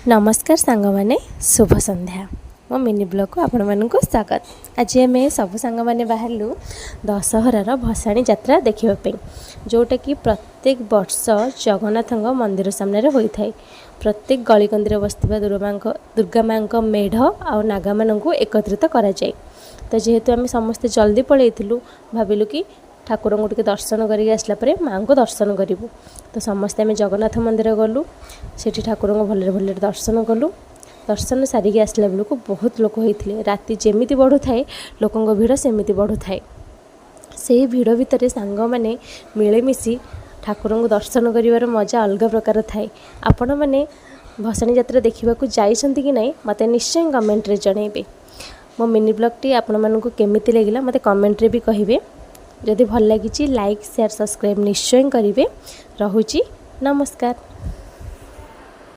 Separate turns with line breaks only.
ନମସ୍କାର ସାଙ୍ଗମାନେ, ଶୁଭ ସନ୍ଧ୍ୟା। ମୋ ମିନି ବ୍ଲଗ୍କୁ ଆପଣମାନଙ୍କୁ ସ୍ୱାଗତ। ଆଜି ଆମେ ସବୁ ସାଙ୍ଗମାନେ ବାହାରିଲୁ ଦଶହରାର ଭସାଣି ଯାତ୍ରା ଦେଖିବା ପାଇଁ, ଯେଉଁଟାକି ପ୍ରତ୍ୟେକ ବର୍ଷ ଜଗନ୍ନାଥଙ୍କ ମନ୍ଦିର ସାମ୍ନାରେ ହୋଇଥାଏ। ପ୍ରତ୍ୟେକ ଗଳିକନ୍ଦିରେ ବସିଥିବା ଦୁର୍ଗା ମାଙ୍କ ମେଢ଼ ଆଉ ନାଗାମାନଙ୍କୁ ଏକତ୍ରିତ କରାଯାଏ। ତ ଯେହେତୁ ଆମେ ସମସ୍ତେ ଜଲ୍ଦି ପଳେଇଥିଲୁ, ଭାବିଲୁ କି ଠାକୁରଙ୍କୁ ଟିକେ ଦର୍ଶନ କରିକି ଆସିଲା ପରେ ମାଆଙ୍କୁ ଦର୍ଶନ କରିବୁ। ତ ସମସ୍ତେ ଆମେ ଜଗନ୍ନାଥ ମନ୍ଦିର ଗଲୁ। ସେଠି ଠାକୁରଙ୍କୁ ଭଲରେ ଭଲରେ ଦର୍ଶନ କଲୁ। ଦର୍ଶନ ସାରିକି ଆସିଲା ବେଳକୁ ବହୁତ ଲୋକ ହେଇଥିଲେ। ରାତି ଯେମିତି ବଢ଼ୁଥାଏ, ଲୋକଙ୍କ ଭିଡ଼ ସେମିତି ବଢ଼ୁଥାଏ। ସେଇ ଭିଡ଼ ଭିତରେ ସାଙ୍ଗମାନେ ମିଳିମିଶି ଠାକୁରଙ୍କୁ ଦର୍ଶନ କରିବାର ମଜା ଅଲଗା ପ୍ରକାର ଥାଏ। ଆପଣମାନେ ଭସାଣି ଯାତ୍ରା ଦେଖିବାକୁ ଯାଇଛନ୍ତି କି ନାହିଁ, ମୋତେ ନିଶ୍ଚୟ କମେଣ୍ଟରେ ଜଣାଇବେ। ମୋ ମିନି ବ୍ଲଗ୍ଟି ଆପଣମାନଙ୍କୁ କେମିତି ଲାଗିଲା, ମୋତେ କମେଣ୍ଟରେ ବି କହିବେ। ଯଦି ଭଲ ଲାଗିଛି, ଲାଇକ୍, ସେୟାର, ସବସ୍କ୍ରାଇବ୍ ନିଶ୍ଚୟ କରିବେ। ରହୁଛି, ନମସ୍କାର।